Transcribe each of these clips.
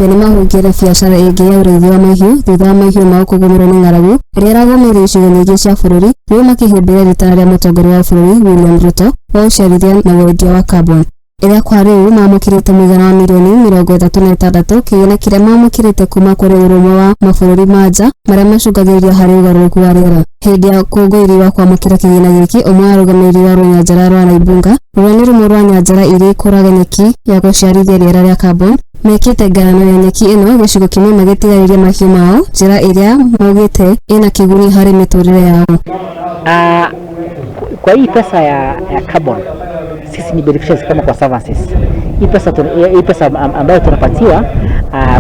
Ethiopia nĩmahungire biacara ĩngĩ ya ũrĩithi wa mahiũ thutha wa mahiũ mao kũgũmĩrwo nĩ ng'aragu ĩrĩa ĩragũmĩire icigo nyingĩ cia bũrũri, rĩu makĩhĩmbĩria rĩtana rĩa mũtongoria wa bũrũri William Ruto wa ũciarithia na wendia wa carbon, ĩrĩa kwa rĩu mamũkĩrĩte mũigana wa mirioni 36, kĩgĩna kĩrĩa mamũkĩrĩte kuma kũrĩ ũrũmwe wa mabũrũri ma nja marĩa macũngagĩrĩria harĩ ũgarũrũku wa rĩera. Hĩndĩ ya ũkũngũĩri wa kwamũkĩra kĩgĩna gĩkĩ, ũmwe wa arũgamĩrĩri wa rũnyanjara rwa Naibunga, rũrĩa nĩ rũmwe rwa nyanjara iria ikũraga nyeki ya gũciarithia rĩera rĩa carbon, mekĩte ngayano ya nyeki ĩno gĩcigo kĩmwe magĩtigarĩria mahiũ mao, njĩra ĩrĩa maugĩte ĩna kĩguni harĩ mĩtũrĩre yao. Kwa hii pesa ya carbon, sisi ni beneficiaries kama conservancies. Hii pesa ambayo tunapatiwa,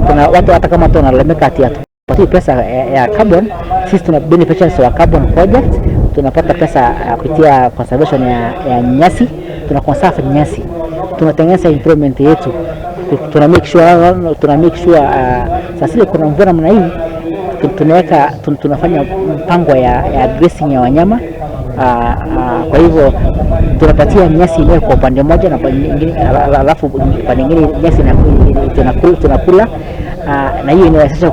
kuna watu hata kama watu wanalalamika ati hatupatii pesa ya carbon, sisi tuna beneficiaries wa carbon project, tunapata pesa kupitia conservation ya nyasi, tuna conserve nyasi, tunatengeneza improvement yetu, tuna make sure sasa ile kuna mvua namna hii tunaweka tunafanya mpango ya grazing ya wanyama. Kwa hivyo tunapatia nyasi yenyewe kwa upande mmoja na alafu upande mwingine nyasi tunakula, na hiyo inawezesha